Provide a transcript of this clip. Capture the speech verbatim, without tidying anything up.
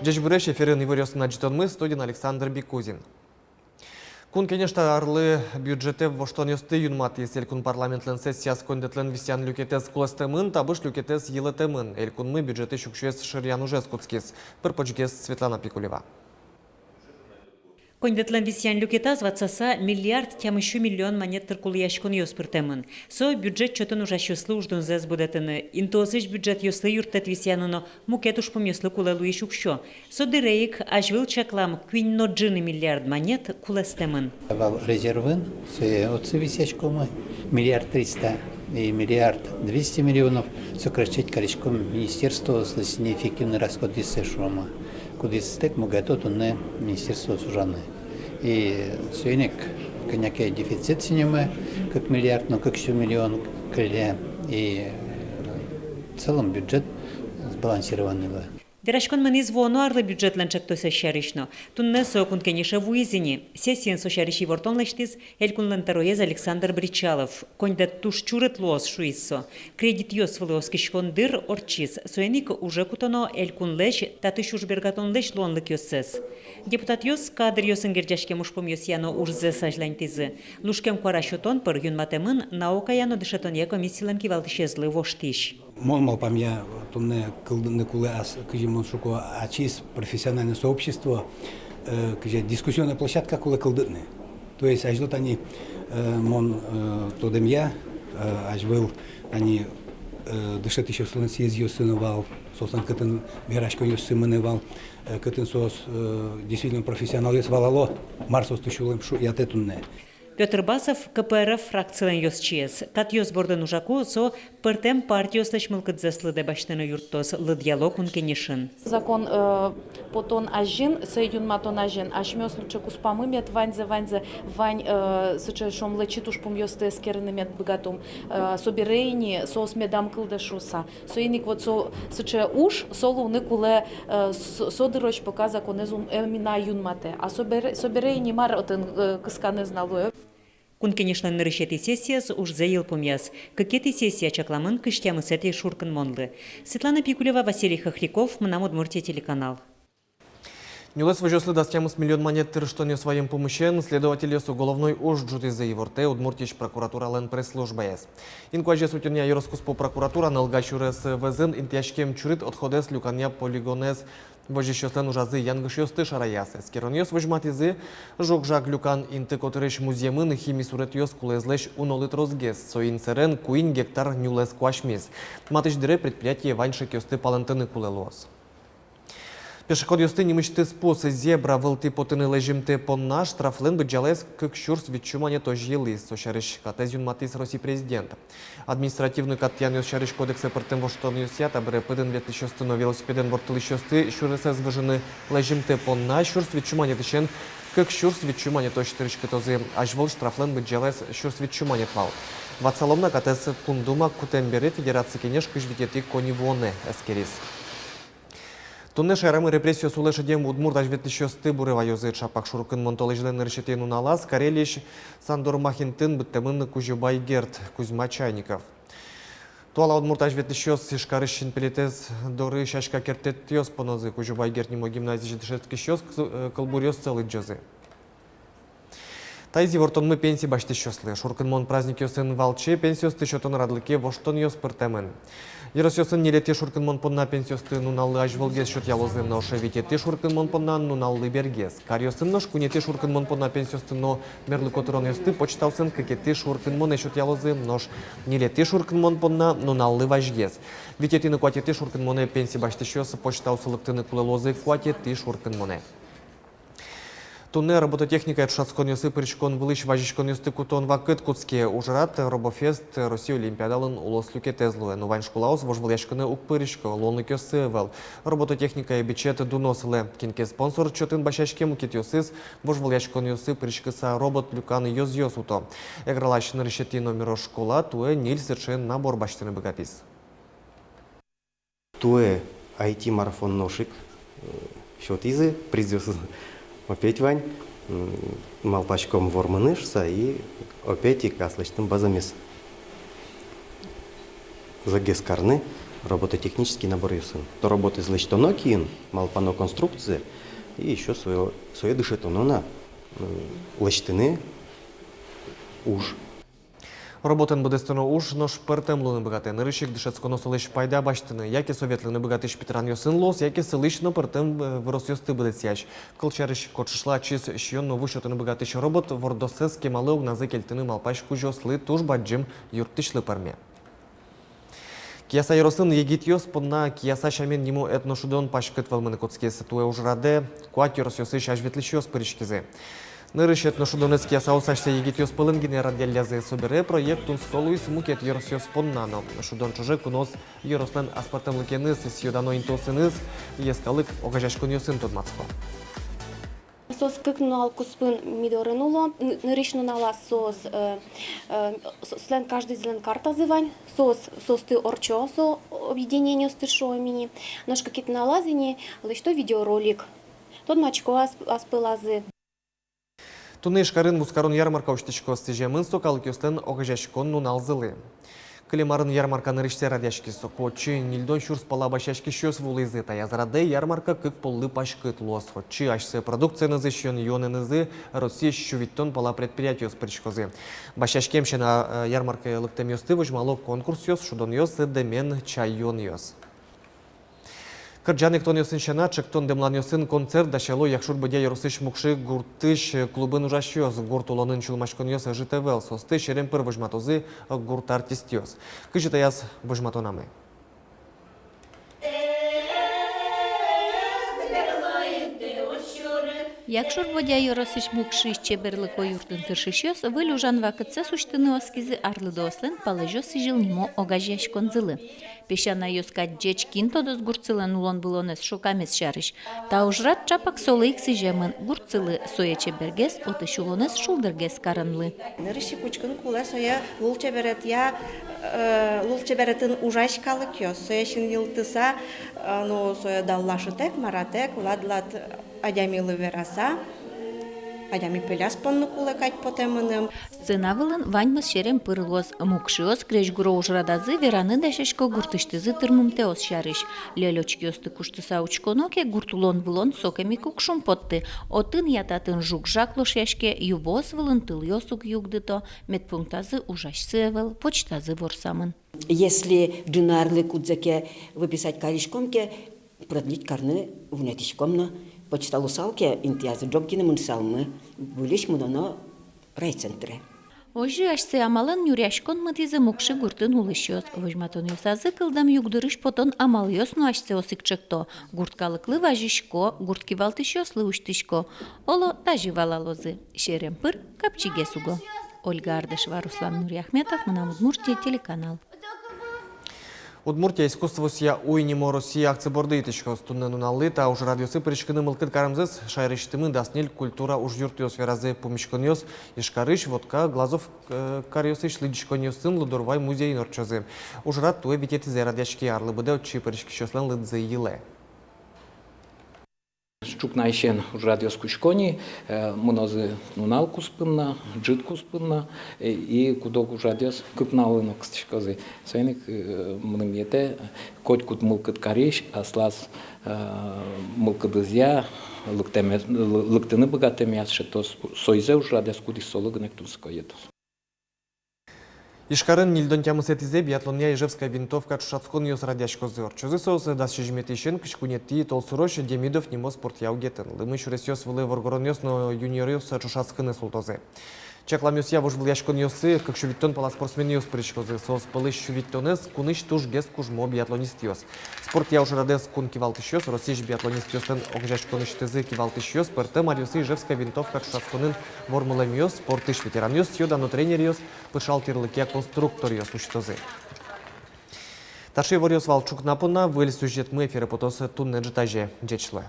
Ӟечбуресь! Эфирын иворъёсын адӟытонмы, студиын Александр Бикузин. Кун Кенеш та арлы бюджетэ воштонъёсты юнматӥз. Элькун парламентлэн сессияз коньдэтлэн висъян люкетэз кулэстэмын, табыш люкетэз йылэтэмын. Элькунмы бюджетысь уксёез шыръян ужез кутскиз. Пыр-почгес Светлана Пикулева. Коньдэтлэн висъян люкетаз ватсаса миллиард тямыссю миллион манет тыр кулэяськонъёс пыртэмын. Со бюджет чотын ужасьёслы уждунзэс будэтыны, интыосысь бюджетъёслы юрттэт висъяны но мукет ужпумъёслы кулэ луись уксё. Со дыре ик азьвыл чаклам куинь но ӝыны миллиард манет кулэстэмын. Вал резервын, сое отчы висъяськомы, миллиард триста и миллиард двести миллионов сокращать кариськом министерствоослэсь неэффективной расходъёссэс, шуом-а, кудӥзтэк мугато туннэ министерствоос ужаны. И соин ик кӧня ке дефицит синэммы, кык миллиард но кык сю миллион кылле, и в целом бюджет сбалансированный луэ. Вераськон мынӥз вуоно арлы бюджетлэн ӵектосэз сярысь но. Туннэ со Кун Кенеше вуиз ини. Сессиын со сярысь ивортон лэсьтӥз Элькунлэн тӧроез Александр Бречалов. Коньдэт туж чурыт луоз, шуиз со. Кредитъёс вылэ оскиськон дыр ортчиз. Соин ик уже кутоно Элькунлэсь, татысь ужбергатонлэсь луонлыкъёссэс. Депутатъёс кадръёсын герӟаськем ужпумъёсъя но ужзэс азьланьтӥзы. Лушкем куара сётон пыр юнматэмын наукая но дышетонъя комиссилэн кивалтӥсезлы воштӥсь. Мон малпамъя, туннэ кылдыны кулэ ас, кызьы мон шуко, ачиз профессиональное сообщество, э, кызьы дискуссионная площадка кулэ кылдытыны. То есть азьло тани, э, мон, э, тодэмъя, э, азьвыл тани, э, дышетӥсьёслэн съездъёссы но вал, соослэн кытын вераськонъёссы мынэ вал, э, кытын соос, э, действительно профессионалъёс валало, мар соосты сюлэм шуятэ туннэ. Пётр Басов КПРФ фракцилэн ёзчиез. Катъёс бордын ужаку, со пӧртэм партиослэсь мылкыдзэс лыдэ басьтыны юрттоз, лыдъяло Кун Кенешын. Закон, э, потон азьын, сое юнматон азьын асьмеос лучше куспамы мед ваньзэ, ваньзэ, вань, э, сыӵе, шуом, лэчыт ужпумъёсты эскерыны мед быгатом, э, собере ини соос медам кылдэ шуыса. Соин ик вот со сыӵе уж, со луыны кулэ, э, со, со дырозь, пока законэз ум, э, ӧм на юнматэ. А собере, собере ини мар отын, э, кысканэз на луэ. Кун Кенешлэн нырысетӥ сессияз ужзэ йылпумъяз. Кыкетӥ сессия чакламын кызь тямысэтӥ шуркынмонлы. Светлана Пикулева, Василий Хохряков, «Мынам Удмуртие» телеканал. Нюлэс возёслы дас тямыс миллион манет тырыштонъёс ваем пумысен следовательёс уголовной уж ӝутӥзы, ивортэ Удмуртиысь прокуратуралэн пресс-службаез. Инкуазез утёнъя ёроскуспо прокуратура Нылга сюрес вӧзын интыяськем чурыт отходэз люканъя полигонэз возисьёслэн ужазы янгышъёсты шараяз. Эскеронъёс возьматӥзы: жуг-жаг люкан инты котырысь музъемын хими суретъёс кулэезлэсь унолы тросгес. Соин сэрен куинь гектар нюлэс куасьмиз. Матысь дыре предприятие вань шекъёсты палэнтыны кулэ луоз. Пешеходъёсты нимысьтыз пус, зебра вылтӥ потыны лэзьымтэ понна штрафлэн быдӟалаез кык сюрс витьсю манетозь йылӥз. Со сярысь катэз юнматӥз Росси Президент. Административной кат тӥянъёс сярысь кодексэ пыртэм воштонъёсъя табере пыдын ветлӥсьёсты но велосипедэн ворттылӥсьёсты сюресэз выжыны лэзьымтэ понна сюрс витьсю манетысен кык сюрс витьсю манетозь тырыськытозы. Азьвыл штрафлэн быдӟалаез сюрс витьсю манет вал. Ватсалом на, катэз Кун Дума кутэм бере Федераци Кенеш кызь витетӥ коньывуонэ эскериз. Туннэ шаерамы репрессиос улэ шедем удмурт азьветлӥсьёсты буре ваёзы. Ӵапак шуркынмон толэзьлэн нырысетӥ нуналаз Карелиысь Сандормах интын быдтэмын Кузебай Герд, Кузьма Чайников. Туала удмурт азьветлӥсьёс Ижкарысь синпелетэз доры сяська керттэтъёс понозы. Кузебай Герд нимо гимназиысь дышетскисьёс кыз-, э, кылбуръёссэ лыдӟозы. Таиз ивортонмы пенси басьтӥсьёслы. Шуркынмон праздникъёсын валче пенсиосты сётон радлыке воштонъёс пыртэмын. Ёросъёсын ньылетӥ шуркынмон понна пенсиосты нуналлы азьвылгес сётъялозы, нош витетӥ шуркынмон понна нуналлы бергес. Каръёсын нош куинетӥ шуркынмон понна пенсиосты но мерлыко тыронъёсты почтаосын кыкетӥ шуркынмонэ сётъялозы, нош ньылетӥ шуркынмон понна нуналлы вазьгес. Витетӥ но куатетӥ шуркынмонэ пенси басьтӥсьёс почтаосы лыктыны кулэ луозы куатетӥ шуркынмонэ. Туннэ робототехникая ӵошатсконъёсы пыриськон вылысь вазиськонъёсты кутон вакыт кутске. Ужрад «Робофест» Россия олимпиадалэн улос люкетэз луэ. Но вань школаос вожвылъяськыны уг пырисько, луонлыкъёссы ӧвӧл. Робототехникая бичет дуно сылэ. Кин ке спонсор чотын басьяське, мукетъёсыз вожвылъяськонъёсы пыриськыса робот люкан ёзъёс уто. Эгралась нырысетӥ номеро школа туэ ньыль сыӵе набор басьтыны быгатӥз. Туэ айти-марафон нош ик, э, сётӥзы, призъёсыз опять вань, м, малпаськом вормыны шуса и опять ик аслэсьтым базамес зӧкгес карыны, Робототехнический наборъёсын. То роботэз лэсьтоно киын, малпано конструкция, и ещё свое, свое дышетоно на, м, лэсьтыны уж. Роботэн быдэстоно уж нош пӧртэм луыны быгатэ. Нырысь ик дышетсконо солэсь пайда басьтыны, яке со ветлыны быгатӥсь питранъёсын луоз, яке сылӥсь но пӧртэм, э, выросъёсты быдэсъясь. Кылсярысь, кочышла ачиз сиён но ву сётыны быгатӥсь робот вордосэз кемалы огназэ кельтыны малпась кузёослы, туж бадӟым юрттӥсьлы пӧрме. Кияса ёросын егитъёс понна «Кияса сямен» нимо этношудон паськыт вӧлмыны кутскиз. Туэ ужрадэ куать ёросъёсысь азьветлӥсьёс пыриськизы. Нырысь этношудонэз Киясаос асьсэ егитъёс пӧлын гинэ радъяллязы. Собере проект тунсыко луиз мукет ёросъёс понна но. Шудон ӵоже куноос ёрослэн аспӧртэмлыкеныз, сӥё-дано интыосыныз, йӧскалык огазеяськонъёсын тодматско. Соос кык нунал куспын ми дорын уло. Н-, нырысь нуналаз соос, э, э, соослэн каждыйзылэн картазы вань, соос, соосты ортчо со объединениосты, шуом ини. Нош кыкетӥ нуналаз ини лэсьто видеоролик. Тодматско ас-, ас пӧлазы. Туннэ Ижкарын вузкарон ярмарка усьтӥськоз. Сӥземын со калыкъёслэн огазеяськон нуналзылы. Кылем арын ярмарка нырысьсэ радъяськиз. Соку отчы ньыльдон сюрс пала басьяськисьёс вуылӥзы. Таяз радэ ярмарка кык поллы паськыт луоз. Отчы асьсэ продукциенызы, сиён-юонэнызы Россиысь сю витьтон пала предприятиос пыриськозы. Басьяськем сяна, э, ярмаркае лыктэмъёсты возьмало конкурсъёс, шудонъёс, дэмен чай юонъёс. Кырӟан-эктонъёсын сяна, ӵектон-дэмланъёсын концерт дасяло Якшур-Бӧдья ёросысь Мукши гуртысь клубын ужасьёс. Гурт улонын сюлмаськонъёс ӧжыт ӧвӧл, соосты серем пыр возьматозы гурт артистъёс. Кызьы таяз возьматонамы? Якшур-Бӧдья ёросысь Мукшиысь чеберлыко юртын тыршисьёс выль ужан вакытсэс усьтыны оскизы «Арлыдоослэн палэзё сӥзьыл» нимо огазеяськонзылы. Песянайёс кадь ӟеч кин тодоз гуртсылэн улон-вылонэз шокамез сярысь. Та ужрад ӵапак солы ик сӥземын: гуртсылы сое чебергес, отысь улонэз шулдыргес каронлы. Нырысь ик учкыны кулэ сое лулчеберетъя, э, лулчеберетын ужась калыкъёс. Сое синйылтыса, э, ну, сое даллашытэк, маратэк, лад-лад адямилы вераса, адями пеляз понны кулэ кадь потэ мыным. Сцена вылын ваньмыз серем пыр луоз. Мукшиос крезьгуро ужрадазы вераны дасясько гуртысьтызы тырмымтэос сярысь. Лёлёчкиосты куштыса учконо ке, гурт улон-вылон сокем ик уг шумпотты. Отын я татын жуг-жаг лошъяське, юбоос вылын тылъёс уг югдыто, медпунктазы ужасьсы ӧвӧл, почтазы ворсамын. Если ӝыны арлы кудзэ ке выписать кариськом ке, продлить карны вунэтӥськом но, почта луысал ке, интыязы ӝог гинэ мынысалмы, выльысь мыноно райцентре. Озьы асьсэ амалэн нюръяськон мытӥзы Мукши гуртын улӥсьёс. Возьматонъёсазы кылдэм югдурысь потон амалъёс но асьсэос ик ӵекто. Гурт калыклы вазисько, гурт кивалтӥсьёслы усьтӥсько. Оло, тазьы валалозы: серем пыр капчигес уго. Ольга Ардашева, Руслан Нуриахметов, «Мынам Удмуртие» телеканал. «Удмуртия — искусствосъя уй» нимо Россия акци борды итӥськоз. Туннэ нуналлы та ужрадъёсы пыриськыны мылкыд каремзэс шаерысьтымы дас ньыль культура ужъюртъёс веразы. Пумиськонъёс Ижкарысь, Вотка, Глазов, э, каръёсысь лыдӟиськонъёсын Лудорвай музейын ортчозы. Ужрад туэ витетӥзэ радъяське. Арлы быдэ отчы пыриськисьёслэн лыдзы йылэ. Ӵукнаысен ужрадъёс кутско ни, э, мынозы нунал куспын но, ӝыт куспын но, э, и куд-ог ужрадъёс кык нуналлы но кыстӥськозы. Соин ик, э, мыным йӧтэ, котькуд мылкыд карись аслаз, э, мылкыдызъя лыктэме-, лы-, лыктыны быгатэмъя сыӵе тос-, сойзэ ужрадъёс, кудӥз солы гинэ ик тунсыко йӧтоз. Ижкарын ньыльдон тямысэтӥзэ биатлонъя «Ижевская винтовка» ӵошатсконъёс радъяськозы. Ортчозы соос дас сизьыметӥысен кызь куинетӥ толсурозь Демидов нимо спортъя угетын. Лымы сюресъёс вылэ воргоронъёс но юниоръёс ӵошатскыны султозы. Чакламъёсъя, вожвылъяськонъёсы кык сю витьтон пала спортсменъёс пыриськозы. Соос пӧлысь сю витьтонэз — кунысьтыз туж гес кужмо биатлонистъёс. Спортъя ужрадэз кун кивалтӥсьёс, Россиысь биатлонистъёслэн огазеяськонысьтызы кивалтӥсьёс, пӧртэм аръёсы «Ижевская винтовка» ӵошатсконын вормылэмъёс, спортысь ветеранъёс, сӥё-дано тренеръёс, пыӵал тӥрлыкъя конструкторъёс усьтозы. Таӵе иворъёс вал ӵукна понна. Выль сюжетмы эфире потоз туннэ ӝытазе. Ӟеч луэ.